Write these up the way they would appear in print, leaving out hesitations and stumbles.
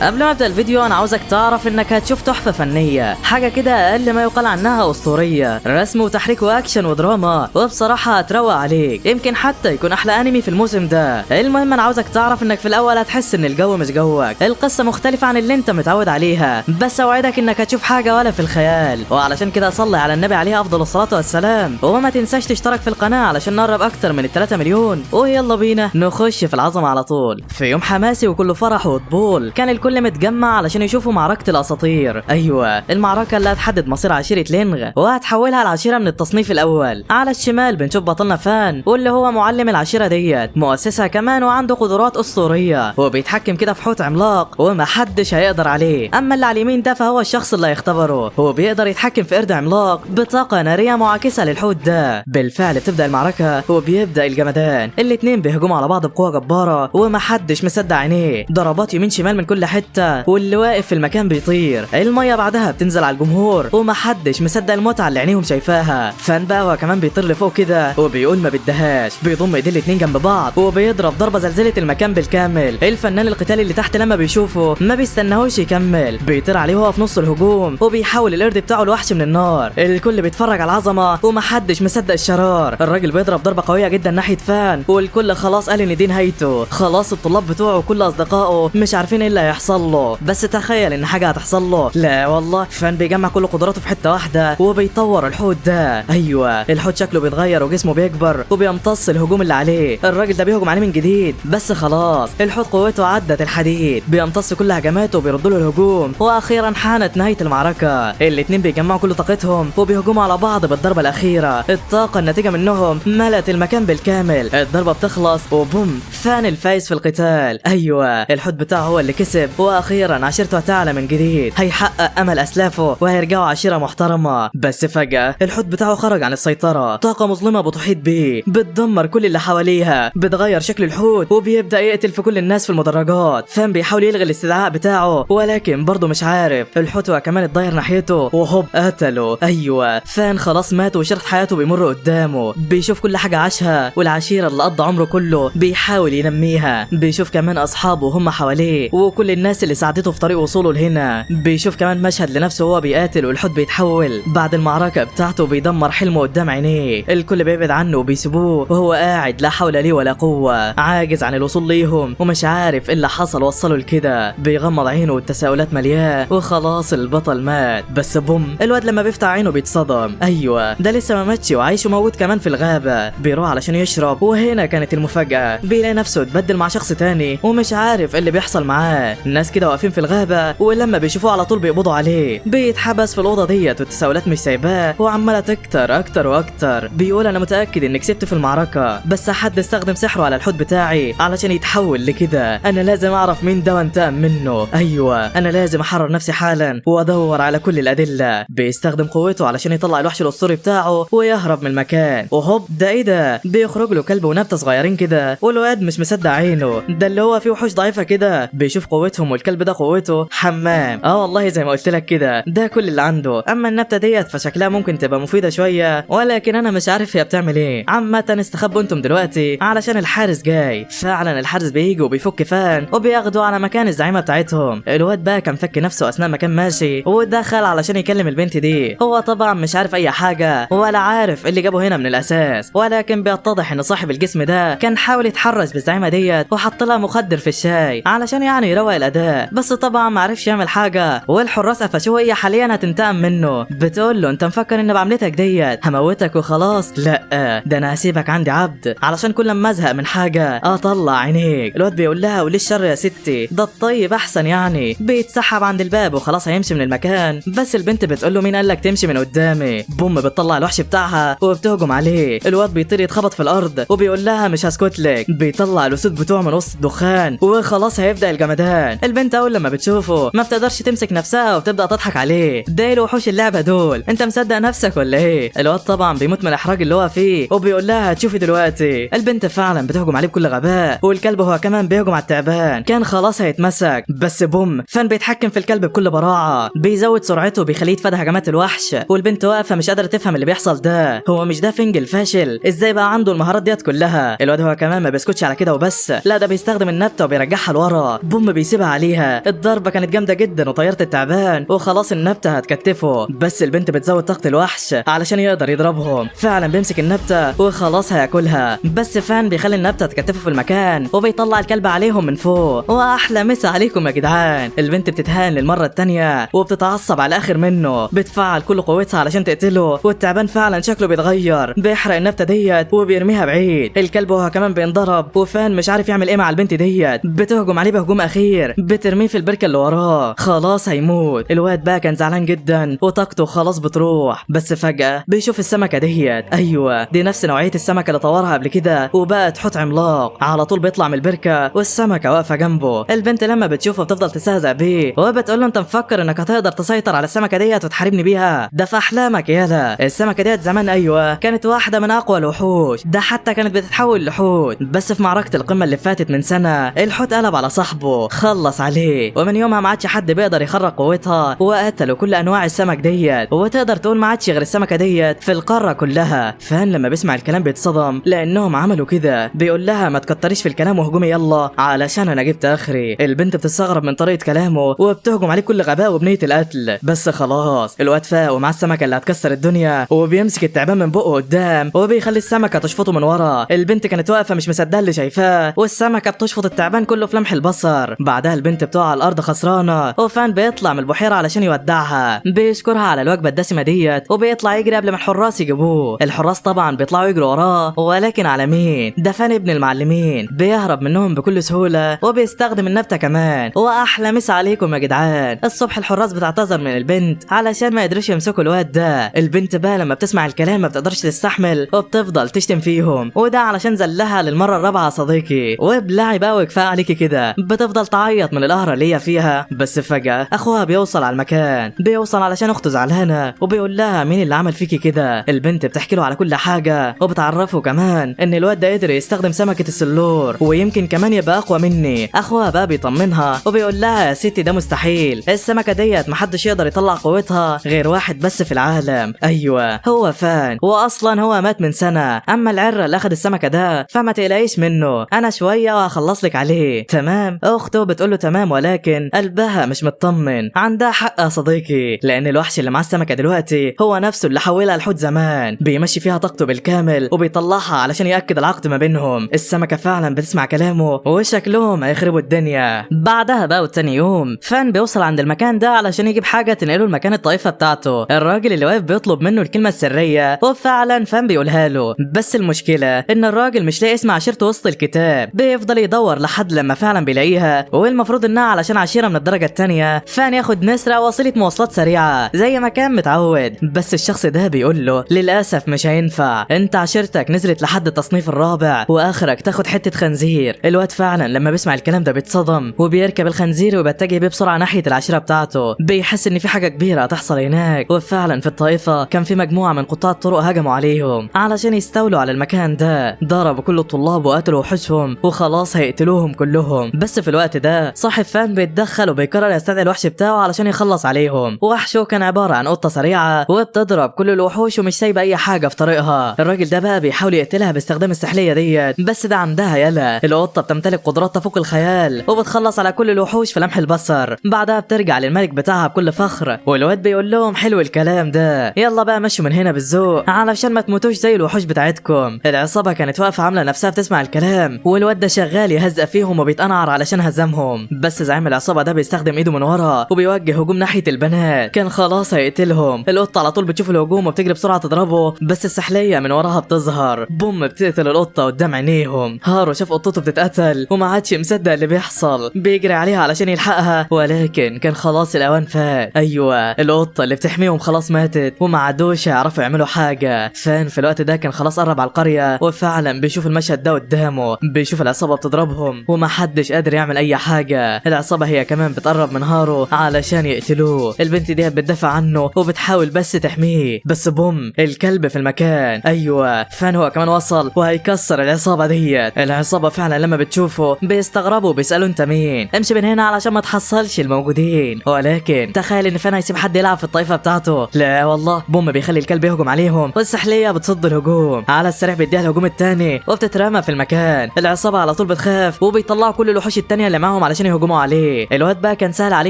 قبل ما ابدا الفيديو انا عاوزك تعرف انك هتشوف تحفة فنية، حاجة كده اقل ما يقال عنها اسطورية، رسم وتحريك واكشن ودراما، وبصراحة هتروق عليك، يمكن حتى يكون احلى انمي في الموسم ده. المهم انا عاوزك تعرف انك في الاول هتحس ان الجو مش جوك، القصة مختلفة عن اللي انت متعود عليها، بس اوعدك انك هتشوف حاجة ولا في الخيال. وعلشان كده صلي على النبي عليه افضل الصلاة والسلام، وما تنساش تشترك في القناة علشان نقرب اكتر من 3 مليون. ويلا بينا نخش في العظمة على طول. في يوم حماسي وكله فرح وطبول، كان الكل متجمع علشان يشوفوا معركة الأساطير. أيوة، المعركة اللي هتحدد مصير عشيرة لينغ وهتحولها لعشيرة من التصنيف الأول. على الشمال بنشوف بطلنا فان، واللي هو معلم العشيرة ديت، مؤسسها كمان، وعنده قدرات أسطورية وبيتحكم كده في حوت عملاق ومحدش هيقدر عليه. أما اللي على اليمين ده فهو الشخص اللي هيختبره، هو بيقدر يتحكم في قرد عملاق بطاقة نارية معاكسة للحوت ده. بالفعل بتبدأ المعركة وبيبدأ الجمدان، الاتنين بيهجموا على بعض بقوة جبارة ومحدش مصدق عينيه، ضربات يمين شمال من كل حتة، واللي واقف في المكان بيطير. المية بعدها بتنزل على الجمهور ومحدش مصدق المتعة اللي عينيهم شايفاها. فان بقى هو كمان بيطير لفوق كده وبيقول ما بدهاش، بيضم ايديه الاتنين جنب بعض وبيضرب ضربه زلزلة المكان بالكامل. الفنان القتالي اللي تحت لما بيشوفه ما بيستناهوش يكمل، بيطير عليه وهو في نص الهجوم وبيحول القرد بتاعه لوحش من النار. الكل بيتفرج على العظمة ومحدش مصدق الشرار. الراجل بيضرب ضربه قوية جدا ناحية فان، والكل خلاص قال ان دي نهايته، خلاص الطلاب بتوعه وكل اصدقائه مش عارفين ايه اللي هيحصل له. بس تخيل ان حاجة هتحصل له، لا والله. فان بيجمع كل قدراته في حتة واحدة وبيطور الحوت ده. ايوه، الحوت شكله بيتغير وجسمه بيكبر وبيمتص الهجوم اللي عليه. الراجل ده بيهجم عليه من جديد، بس خلاص الحوت قوته عدت الحديد، بيمتص كل هجماته وبيرد له الهجوم. واخيرا حانت نهاية المعركة، الاتنين بيجمعوا كل طاقتهم وبيهجموا على بعض بالضربه الاخيرة. الطاقة الناتجة منهم ملت المكان بالكامل. الضربة بتخلص وبوم، فان الفايز في القتال. ايوه، الحوت بتاعه هو اللي كسب، واخيرا عشيرته هتعلى من جديد، هيحقق امل اسلافه وهيرجعوا عشيره محترمه. بس فجاة الحوت بتاعه خرج عن السيطرة، طاقة مظلمة بتحيط بيه، بتدمر كل اللي حواليها، بتغير شكل الحوت وبيبدا يقتل في كل الناس في المدرجات. فان بيحاول يلغي الاستدعاء بتاعه ولكن برضه مش عارف، الحوت هو كمان اتضير ناحيته وهوب قتله. ايوه، فان خلاص مات وشريط حياته بيمر قدامه، بيشوف كل حاجة عاشها والعشيره اللي قضى عمره كله بيحاول ينميها، بيشوف كمان اصحابه وهم حواليه وكل الناس اللي ساعدته في طريق وصوله لهنا. بيشوف كمان مشهد لنفسه وهو بيقاتل والحوت بيتحول بعد المعركة بتاعته، بيدمر حلمه قدام عينيه، الكل بيبعد عنه وبيسيبوه وهو قاعد لا حول ليه ولا قوة، عاجز عن الوصول ليهم ومش عارف ايه اللي حصل وصله لكده. بيغمض عينه والتساؤلات ملياه وخلاص البطل مات. بس بوم، الواد لما بيفتح عينه بيتصدم. ايوه، ده لسه ما ماتش وعايش وموجود كمان في الغابة. بيروح علشان يشرب وهنا كانت المفاجاة، بيلاقي نفسه اتبدل مع شخص تاني ومش عارف ايه اللي بيحصل معاه. الناس كده واقفين في الغابة ولما بيشوفوه على طول بيقبضوا عليه، بيتحبس في الاوضة ديت والتساؤلات مش سايباه وعماله تكتر اكتر واكتر. بيقول انا متاكد اني كسبت في المعركة، بس حد استخدم سحره على الحوت بتاعي علشان يتحول لكده، انا لازم اعرف مين ده وانتقم منه. ايوه، انا لازم احرر نفسي حالا وادور على كل الادلة. بيستخدم قوته علشان يطلع الوحش الاسطوري بتاعه ويهرب من المكان. وهوب، ده ايه ده؟ بيخرج له كلب ونبته صغيرين كده والواد مش مصدق عينه، ده اللي هو فيه وحوش ضعيفة كده. بيشوف قوتهم والكلب ده قوته حمام. والله زي ما قلت لك كده، ده كل اللي عنده. اما النبتة ديت فشكلها ممكن تبقى مفيدة شوية، ولكن انا مش عارف هي بتعمل ايه. عامة استخبوا انتم دلوقتي علشان الحارس جاي. فعلا الحارس بيجي وبيفك فان وبياخده على مكان الزعيمه بتاعتهم. الواد بقى كان فك نفسه اثناء ما كان ماشي ودخل علشان يكلم البنت دي. هو طبعا مش عارف اي حاجة ولا عارف اللي جابه هنا من الاساس، ولكن بيتضح ان صاحب الجسم ده كان حاول يتحرش بالزعيمه ديت وحط لها مخدر في الشاي علشان يعني يروق الاداء، بس طبعا ما عرفش يعمل حاجة والحراس قفشوه. هي حاليا هتنتقم منه، بتقول له انت مفكر ان بعملتك ديت هموتك وخلاص؟ لا، ده انا هسيبك عندي عبد علشان كل ما ازهق من حاجة اطلع عينيك. الواد بيقول لها وليه الشر يا ستي، ده الطيب احسن يعني. بيتسحب عند الباب وخلاص هيمشي من المكان، بس البنت بتقول له مين قال لك تمشي من قدامي؟ بوم، بتطلع الوحش بتاعها وبتهجم عليه. الواد بيطير يتخبط في الارض وبيقول لها مش هسكت لك. بيطلع الاسود بتوعه من وسط الدخان وخلاص هيبدا الجمدان. البنت اول لما بتشوفه ما بتقدرش تمسك نفسها وبتبدا تضحك عليه. ده ايه الوحوش اللعبة دول؟ انت مصدق نفسك ولا ايه؟ الواد طبعا بيموت من الاحراج اللي هو فيه وبيقول لها هتشوفي دلوقتي. البنت فعلا بتهجم عليه بكل غباء والكلب هو كمان بيهجم على التعبان، كان خلاص هيتمسك، بس بوم، فان بيتحكم في الكلب بكل براعه، بيزود سرعته وبيخليه يتفادى هجمات الوحش. والبنت واقفة مش قادرة تفهم اللي بيحصل ده، هو مش ده فينج الفاشل؟ ازاي بقى عنده المهارات ديت كلها؟ الواد هو كمان ما بيسكتش على كده وبس، لا ده بيستخدم النبتة وبيرجعها لورا. بوم، بيسيبها بيضربها عليها. الضربة كانت جامدة جدا وطيرت التعبان وخلاص النبتة هتكتفه، بس البنت بتزود طاقة الوحش علشان يقدر يضربهم. فعلا بيمسك النبتة وخلاص هياكلها، بس فان بيخلي النبتة تكتفه في المكان وبيطلع الكلب عليهم من فوق. واحلى مسا عليكم يا جدعان. البنت بتتهان للمرة الثانية وبتتعصب على الاخر منه، بتفعل كل قوتها علشان تقتله، والتعبان فعلا شكله بيتغير، بيحرق النبتة ديت وبيرميها بعيد. الكلب وهو كمان بينضرب، وفان مش عارف يعمل ايه مع البنت ديت، بتهجم عليه بهجوم اخير، بترميه في البركة اللي وراه، خلاص هيموت. الواد بقى كان زعلان جدا وطاقته خلاص بتروح، بس فجاة بيشوف السمكة ديت. ايوه دي نفس نوعية السمكة اللي طورها قبل كده وبقت حوت عملاق. على طول بيطلع من البركة والسمكه واقفة جنبه. البنت لما بتشوفه بتفضل تستهزأ بيه وبتقول له انت مفكر انك هتقدر تسيطر على السمكة ديت وتحاربني بيها؟ ده في احلامك يالا. السمكة ديت زمان ايوه كانت واحدة من اقوى الوحوش، ده حتى كانت بتتحول لحوت، بس في معركة القمه اللي فاتت من سنة الحوت قلب على صاحبه خلص عليه، ومن يومها ما عادش حد بيقدر يخرج قوتها وقتلوا كل انواع السمك ديت، وتقدر تقول ما عادش غير السمكة ديت في القارة كلها. فان لما بيسمع الكلام بيتصدم لانهم عملوا كده، بيقول لها ما تكتريش في الكلام وهجومي يلا علشان انا جبت اخري. البنت بتستغرب من طريقه كلامه وبتهجم عليه كل غباء وبنيه القتل، بس خلاص الواد فاق ومع السمكة اللي هتكسر الدنيا، وبيمسك التعبان من بقه قدام وبيخلي السمكة تشفطه من ورا. البنت كانت واقفة مش مصدقه اللي شايفاه، والسمكه بتشفط التعبان كله في لمح البصر. بعدها البنت بتقع على الارض خسرانة، وفان بيطلع من البحيرة علشان يودعها، بيشكرها على الوجبة الدسمة ديت وبيطلع يجري قبل ما الحراس يجيبوه. الحراس طبعا بيطلعوا يجروا وراه، ولكن على مين؟ ده فان ابن المعلمين، بيهرب منهم بكل سهولة وبيستخدم النبتة كمان. واحلى مسا عليكم يا جدعان. الصبح الحراس بتعتذر من البنت علشان ما يقدروش يمسكوا الواد ده. البنت بقى لما بتسمع الكلام ما بتقدرش تستحمل وبتفضل تشتم فيهم، وده علشان زلها للمرة الرابعة يا صديقي. وابلعي بقى وكفاية عليكي كده. بتفضل تعيط من القهره اللي هي فيها، بس فجاة اخوها بيوصل على المكان، بيوصل علشان اخته زعلانة وبيقول لها مين اللي عمل فيكي كده. البنت بتحكي له على كل حاجة وبتعرفه كمان ان الواد ده قدر يستخدم سمكة السلور ويمكن كمان يبقى اقوى مني. اخوها بقى بيطمنها وبيقول لها يا ستي ده مستحيل، السمكة ديت محدش يقدر يطلع قوتها غير واحد بس في العالم، ايوه هو فان، واصلا هو مات من سنة. اما العره اللي اخد السمكة ده فما تقلقيش منه، انا شوية وهخلص لك عليه، تمام؟ اخته بتقول له تمام، ولكن قلبها مش مطمن. عندها حق يا صديقي، لان الوحش اللي مع السمكة دلوقتي هو نفسه اللي حولها الحوت زمان، بيمشي فيها طاقته بالكامل وبيطلعها علشان ياكد العقد ما بينهم. السمكة فعلا بتسمع كلامه وشكلهم هيخربوا الدنيا. بعدها بقى وتاني يوم فان بيوصل عند المكان ده علشان يجيب حاجة تنقله لمكان الطائفة بتاعته. الراجل اللي واقف بيطلب منه الكلمة السرية وفعلا فان بيقولها له، بس المشكلة ان الراجل مش لاقي اسم عشيرته وسط الكتاب، بيفضل يدور لحد لما فعلا بيلاقيها، والمفروض انها علشان عشيره من الدرجة الثانية فان ياخد نسره وسيلة مواصلات سريعة زي ما كان متعود. بس الشخص ده بيقول له للاسف مش هينفع، انت عشيرتك نزلت لحد التصنيف الرابع واخرك تاخد حتة خنزير. الواد فعلا لما بيسمع الكلام ده بيتصدم وبيركب الخنزير وبيتجه بيه بسرعة ناحية العشيرة بتاعته، بيحس ان في حاجة كبيرة هتحصل هناك. وفعلا في الطائفة كان في مجموعة من قطاع الطرق هجموا عليهم علشان يستولوا على المكان ده، ضربوا كل الطلاب وقتلوا وحوشهم وخلاص هيقتلوهم كلهم. بس في الوقت ده صاحب فان بيتدخل وبيقرر يستدعي الوحش بتاعه علشان يخلص عليهم. وحشة كان عبارة عن قطة سريعة وبتضرب كل الوحوش ومش سايبه اي حاجة في طريقها. الراجل ده بقى بيحاول يقتلها باستخدام السحليه ديت، بس ده عندها يلا القطة بتمتلك قدرات تفوق الخيال وبتخلص على كل الوحوش في لمح البصر. بعدها بترجع للملك بتاعها بكل فخر، والواد بيقول لهم حلو الكلام ده، يلا بقى مشوا من هنا بالذوق علشان ما تموتوش زي الوحوش بتاعتكم. العصابة كانت واقفة عامله نفسها بتسمع الكلام، والواد ده شغال يهزق فيهم وبيتقنعر علشان هزمهم. بس زعيم العصابة ده بيستخدم ايده من ورا وبيوجه هجوم ناحية البنات، كان خلاص هيقتلهم. القطة على طول بتشوف الهجوم وبتجري بسرعة تضربه، بس السحليه من وراها بتظهر، بوم بتقتل القطة قدام عينيهم. هارو شاف قطته بتتقتل وما عادش مصدق اللي بيحصل، بيجري عليها علشان يلحقها، ولكن كان خلاص الاوان فات. ايوه القطة اللي بتحميهم خلاص ماتت وما عادوش يعرفوا يعملوا حاجة. فان في الوقت ده كان خلاص قرب على القرية، وفعلا بيشوف المشهد ده قدامه، بيشوف العصابة بتضربهم ومحدش قادر يعمل اي حاجة. العصابة هي كمان بتقرب من هارو علشان يقتلوه. البنت دي بتدافع عنه وبتحاول بس تحميه، بس بوم الكلب في المكان. ايوه فان هو كمان وصل وهيكسر العصابة ديت. العصابة فعلا لما بتشوفه بيستغربوا وبيسالوا انت مين، امشي من هنا علشان ما تحصلش الموجودين. ولكن تخيل ان فان هيسيب حد يلعب في الطائفة بتاعته، لا والله. بوم بيخلي الكلب يهجم عليهم والسحليه بتصد الهجوم على السريع، بيديها الهجوم الثاني وبتترمى في المكان. العصابة على طول بتخاف وبيطلعوا كل الوحوش الثانية اللي معاهم علشان علشان يهجموا عليه. الواد بقى كان سهل عليه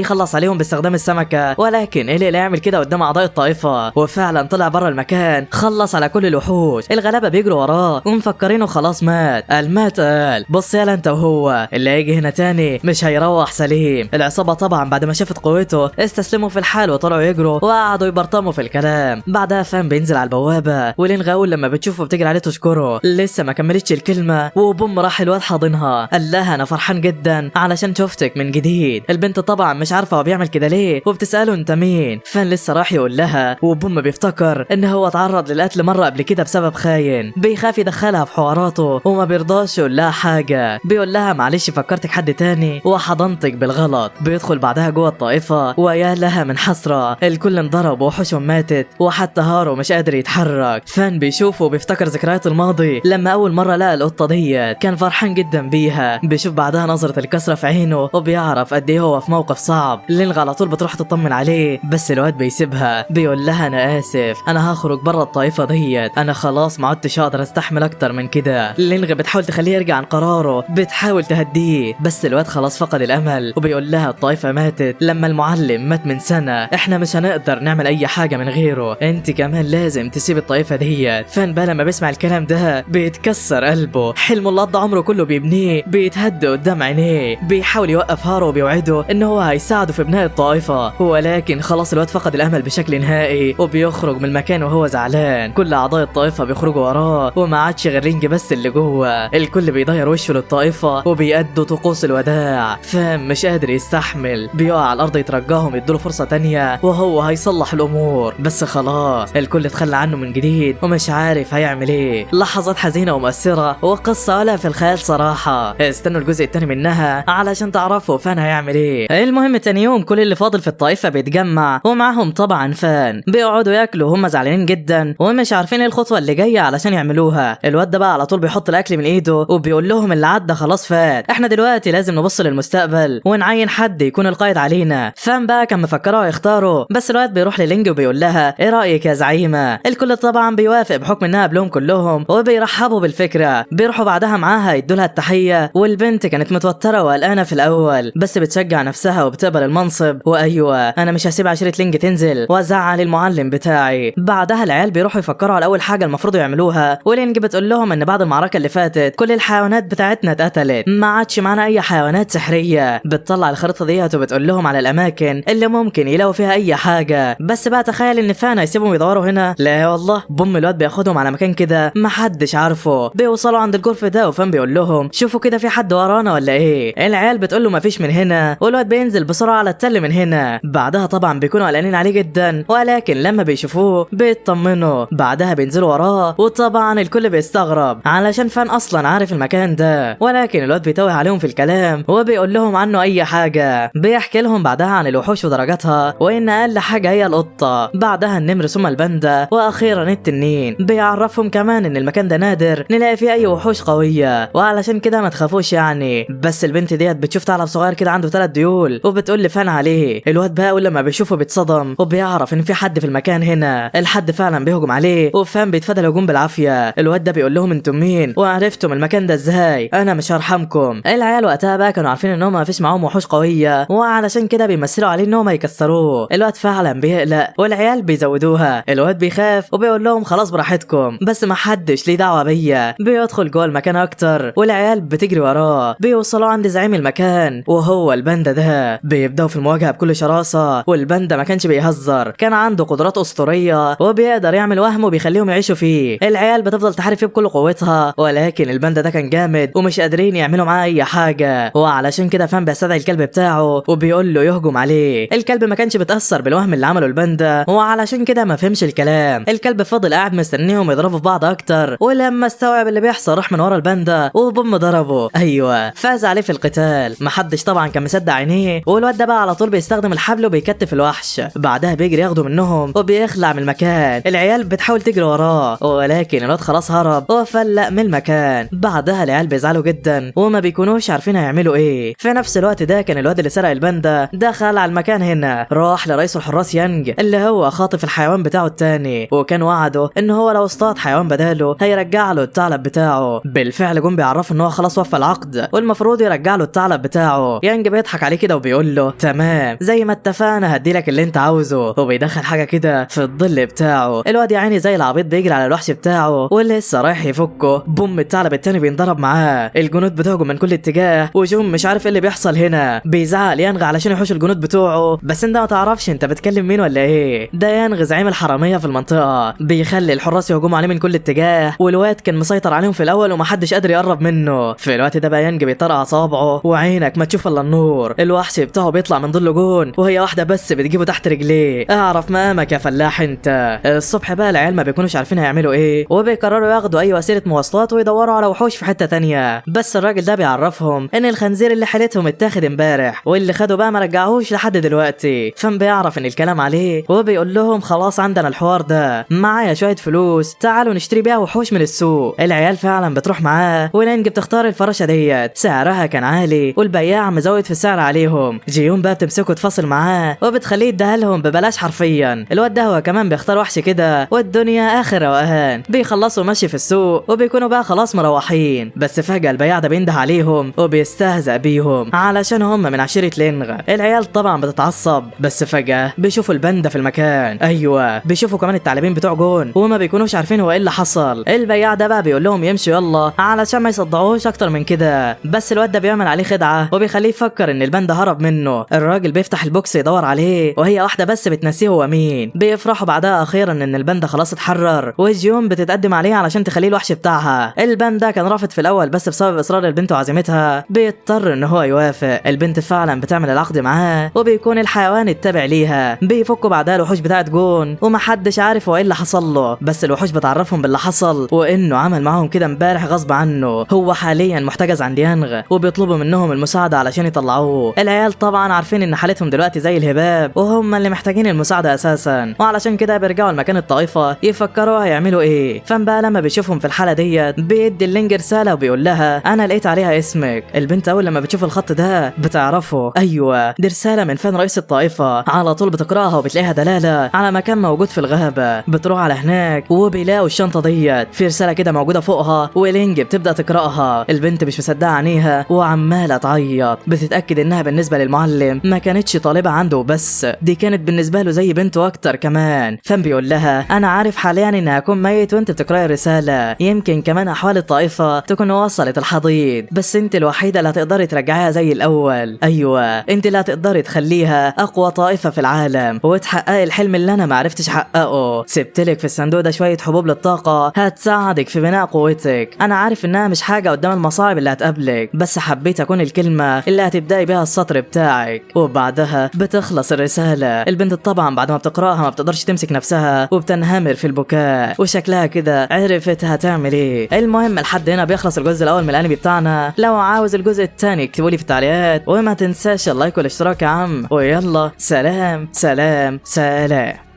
يخلص عليهم باستخدام السمكة، ولكن قلق لا يعمل كده قدام اعضاء الطائفة، وفعلا طلع بره المكان خلص على كل الوحوش. الغلابة بيجروا وراه ومفكرينه خلاص مات. قال مات قال بص يلا انت وهو، اللي هيجي هنا تاني مش هيروح سليم. العصابة طبعا بعد ما شافت قوته استسلموا في الحال وطلعوا يجروا وقعدوا يبرطموا في الكلام. بعدها فان بينزل على البوابة، ولينغ اول لما بتشوفه بتجري عليه تشكره. لسه ما كملتش الكلمة وبوم راح الواد حاضنها، قال لها انا فرحان جدا علشان شفتك من جديد. البنت طبعا مش عارفه هو بيعمل كده ليه وبتساله انت مين. فان لسه راح يقول لها، وبوم بيفتكر ان هو اتعرض للقتل مرة قبل كده بسبب خاين، بيخاف يدخلها في حواراته وما بيرضاش يقول لها حاجة، بيقول لها معلش فكرتك حد تاني وحضنتك بالغلط. بيدخل بعدها جوه الطائفة ويا لها من حسرة، الكل انضرب وحوشهم ماتت وحتى هارو مش قادر يتحرك. فان بيشوفه وبيفتكر ذكريات الماضي لما اول مرة لقى القطة ديت كان فرحان جدا بيها. بيشوف بعدها نظره الكسرة في عينه وبيعرف قد ايه هو في موقف صعب. لينغ على طول بتروح تطمن عليه، بس الواد بيسيبها، بيقول لها انا اسف، انا هخرج بره الطائفة ديت، انا خلاص ما عدتش اقدر استحمل اكتر من كده. لينغ بتحاول تخليه يرجع عن قراره، بتحاول تهديه، بس الواد خلاص فقد الامل وبيقول لها الطائفة ماتت لما المعلم مات من سنة، احنا مش هنقدر نعمل اي حاجة من غيره، انت كمان لازم تسيب الطائفة ديت. فان بقى لما بيسمع الكلام ده بيتكسر قلبه، حلمه اللي قضى عمره كله بيبنيه بيتهد قدام عينيه. بيحاول يوقف هارو وبيوعده ان هو هيساعده في بناء الطائفة، ولكن خلاص الواد فقد الامل بشكل نهائي وبيخرج من المكان وهو زعلان. كل اعضاء الطائفة بيخرجوا وراه وما عادش غير رينج بس اللي جوه. الكل بيضير وشه للطائفه وبيأدوا طقوس الوداع. فام مش قادر يستحمل، بيقع على الارض يترجاهم يدوله فرصة تانية وهو هيصلح الامور، بس خلاص الكل اتخلى عنه من جديد ومش عارف هيعمل ايه. لحظات حزينة ومؤثرة وقصة ولا في الخيال صراحة. استنوا الجزء الثاني منها علشان تعرفوا فان هيعمل ايه. المهم تاني يوم كل اللي فاضل في الطائفة بيتجمع ومعاهم طبعا فان، بيقعدوا ياكلوا وهم زعلانين جدا ومش عارفين ايه الخطوة اللي جاية علشان يعملوها. الواد ده بقى على طول بيحط الاكل من ايده وبيقول لهم اللي عدى خلاص فات، احنا دلوقتي لازم نبص للمستقبل ونعين حد يكون القائد علينا. فان بقى كان مفكرة يختاره، بس الواد بيروح للينج وبيقول لها ايه رايك يا زعيمه. الكل طبعا بيوافق بحكم انها قبلهم كلهم وبيرحبوا بالفكرة. بيروحوا بعدها معاها يدوا لها التحية، والبنت كانت متوترة وقلقانه في الاول بس بتشجع نفسها وبتقبل المنصب، وايوة انا مش هسيب عشيره لينج تنزل وازعل المعلم بتاعي. بعدها العيال بيروحوا يفكروا على اول حاجة المفروض يعملوها، ولينج بتقول لهم ان بعد المعركة اللي فاتت كل الحيوانات بتاعتنا اتقتلت، ما عادش معانا اي حيوانات سحريه. بتطلع الخريطة ديت وبتقول لهم على الاماكن اللي ممكن يلاقوا فيها اي حاجة، بس بقى تخيل ان فانا يسيبهم يدوروا هنا، لا والله. بوم الواد بياخدهم على مكان كده محدش عارفه. بيوصلوا عند الجرف ده وفان بيقول لهم شوفوا كده في حد ورانا ولا ايه. العيال بتقول له مفيش من هنا، والواد بينزل بسرعة على التل من هنا. بعدها طبعا بيكونوا قلقانين عليه جدا، ولكن لما بيشوفوه بيطمنوا. بعدها بينزلوا وراه وطبعا الكل بيستغرب علشان فان اصلا عارف المكان ده، ولكن الواد بيتوه عليهم في الكلام وبيقول لهم عنه اي حاجة. بيحكي لهم بعدها عن الوحوش ودرجاتها وان اقل حاجة هي القطة، بعدها النمر ثم الباندا واخيرا التنين. بيعرفهم كمان ان المكان ده نادر نلاقي فيه اي وحوش قوية وعلشان كده ما تخافوش يعني. بس البنت ديت بتشوف ثعلب صغير كده عنده 3 ديول وبتقول لفان عليه. الواد بقى اول لما بيشوفه بيتصدم وبيعرف ان في حد في المكان هنا. الحد فعلا بيهجم عليه وفان بيتفادى الهجوم بالعافية. الواد ده بيقول لهم انتم مين وعرفتم المكان ده ازاي، انا مش هرحمكم. العيال وقتها بقى كانوا عارفين ان هم ما فيش معاهم وحوش قوية وعلشان كده بيمثلوا عليه ان هم يكسروه. الواد فعلا بيقلق والعيال بيزودوها. الواد بيخاف وبيقول لهم خلاص براحتكم بس ما حدش ليه دعوه بيا. بيدخل جوه المكان اكتر والعيال بتجري وراه. بيوصلوا عند زعيم المكان وهو الباندا ده. بيبداوا في المواجهة بكل شراسة، والباندا ما كانش بيهزر، كان عنده قدرات اسطورية وبيقدر يعمل وهم وبيخليهم يعيشوا فيه. العيال بتفضل تحارب فيه بكل قوتها، ولكن الباندا ده كان جامد ومش قادرين يعملوا معاه اي حاجة، وعلشان كده فان بيستدعي الكلب بتاعه وبيقول له يهجم عليه. الكلب ما كانش بيتاثر بالوهم اللي عمله الباندا وعلشان كده ما فهمش الكلام. الكلب فضل قاعد مستنيهم يضربوا في بعض اكتر، ولما استوعب اللي بيحصل راح من ورا الباندا وبوم ضربه. ايوه فاز عليه في القتال، محدش طبعا كان مصدق عينيه. والواد ده بقى على طول بيستخدم الحبل وبيكتف الوحش. بعدها بيجري ياخده منهم وبيخلع من المكان. العيال بتحاول تجري وراه ولكن الواد خلاص هرب وفلق من المكان. بعدها العيال بيزعلوا جدا وما بيكونوش عارفين هيعملوا ايه. في نفس الوقت ده كان الواد اللي سرق الباندا دخل على المكان هنا، راح لرئيس الحراس يانج اللي هو خاطف الحيوان بتاعه التاني، وكان وعده ان هو لو اصطاد حيوان بداله هيرجع له الثعلب بتاعه. بالفعل جم بيعرفوا ان هو خلاص وفى العقد والمفروض يرجع له الثعلب الطلب بتاعه. يانج بيضحك عليه كده وبيقول له تمام زي ما اتفقنا هديلك اللي انت عاوزه، وبيدخل حاجة كده في الظل بتاعه. الواد يا عيني زي العبيط بيجري على الوحش بتاعه ولسه رايح يفكه، بوم الثعلب التاني بينضرب معاه. الجنود بتهجم من كل اتجاه وجون مش عارف ايه اللي بيحصل هنا، بيزعق ليانغ علشان يحوش الجنود بتوعه، بس انت ما تعرفش انت بتكلم مين ولا ايه. ده يانغ زعيم الحرامية في المنطقة، بيخلي الحراس يهجموا عليه من كل اتجاه، والواد كان مسيطر عليهم في الاول ومحدش قادر يقرب منه. في الوقت ده بقى يانج بيطرقع صوابعه وعينك ما تشوف الا النور، الوحش بتاعه بيطلع من ظل جون وهي واحدة بس بتجيبه تحت رجليه. اعرف مقامك يا فلاح انت. الصبح بقى العيال ما بيكونوش عارفين هيعملوا ايه، وبيقرروا ياخدوا اي وسيلة مواصلات ويدوروا على وحوش في حتة تانية. بس الراجل ده بيعرفهم ان الخنزير اللي حالتهم اتاخد امبارح واللي خده بقى ما رجعهوش لحد دلوقتي. فم بيعرف ان الكلام عليه وبيقول لهم خلاص عندنا الحوار ده، معايا شوية فلوس تعالوا نشتري بيها وحوش من السوق. العيال فعلا بتروح معاه، ولانج بتختار الفراشة ديت، سعرها كان عالي والبياع مزود في السعر عليهم. جيون بقى بتمسكه تفاصل معاه وبتخليه يديها لهم ببلاش حرفيا. الواد ده هو كمان بيختار وحش كده والدنيا اخر روقان. بيخلصوا ماشي في السوق وبيكونوا بقى خلاص مروحين، بس فجأة البياع ده بينده عليهم وبيستهزأ بيهم علشان هم من عشيرة لينغ. العيال طبعا بتتعصب، بس فجأة بيشوفوا الباندا في المكان. ايوه بيشوفوا كمان الثعلبين بتوع جون وما بيكونوش عارفين هو ايه اللي حصل. البياع ده بقى بيقول لهم يمشوا يلا علشان ما يصدعوش اكتر من كده، بس الواد ده بيعمل عليه خدعة وبيخليه يفكر ان الباندا هرب منه. الراجل بيفتح البوكس يدور عليه وهي واحدة بس بتنسيه هو مين. بيفرحوا بعدها اخيرا ان الباندا خلاص اتحرر، وجيون بتتقدم عليه علشان تخليه الوحش بتاعها. الباندا كان رافض في الاول، بس بسبب اصرار البنت وعزيمتها بيضطر ان هو يوافق. البنت فعلا بتعمل العقد معاه وبيكون الحيوان التابع ليها. بيفكوا بعدها الوحوش بتاعت جون ومحدش عارف هو ايه اللي حصل له، بس الوحوش بتعرفهم باللي حصل وانه عمل معاهم كده امبارح غصب عنه. هو حاليا محتجز عند يانغ وبيطلبوا منهم المساعدة علشان يطلعوه. العيال طبعا عارفين ان حالتهم دلوقتي زي الهباب وهم اللي محتاجين المساعدة اساسا، وعلشان كده بيرجعوا لمكان الطائفة يفكروا هيعملوا ايه. فان بقى لما بيشوفهم في الحالة ديت بيدي اللينج رسالة وبيقول لها انا لقيت عليها اسمك. البنت اول لما بتشوف الخط ده بتعرفه، ايوه دي رسالة من فان رئيس الطائفة. على طول بتقراها وبتلاقيها دلالة على مكان موجود في الغابة. بتروح على هناك وبيلاقوا الشنطة ديت في رسالة كده موجودة فوقها، ولينج بتبدا تقراها. البنت مش مصدقه عينيها وعماله تعيط، بتتاكد انها بالنسبة للمعلم ما كانتش طالبه عنده بس دي كانت بالنسبة له زي بنته اكتر كمان. فان بيقول لها انا عارف حاليا ان هكون ميت وانت بتقراي الرسالة، يمكن كمان احوال الطائفة تكون وصلت الحضيض، بس انت الوحيدة اللي هتقدري ترجعيها زي الاول. ايوه انت اللي هتقدري تخليها اقوى طائفة في العالم وتحققي الحلم اللي انا ما عرفتش احققه. سبتلك في الصندوق ده شوية حبوب للطاقة هتساعدك في بناء قوتك. انا عارف انها مش حاجة قدام المصاعب اللي هتقابلك، بس حبيت اكون الكلمة اللي هتبداي بيها السطر بتاعك. وبعدها بتخلص الرسالة. البنت طبعا بعد ما بتقراها ما بتقدرش تمسك نفسها وبتنهمر في البكاء، وشكلها كده عرفت هتعمل ايه. المهم لحد هنا بيخلص الجزء الاول من الانمي بتاعنا. لو عاوز الجزء الثاني اكتبوا لي في التعليقات، وما تنساش اللايك والاشتراك يا عم. ويلا سلام سلام سلام.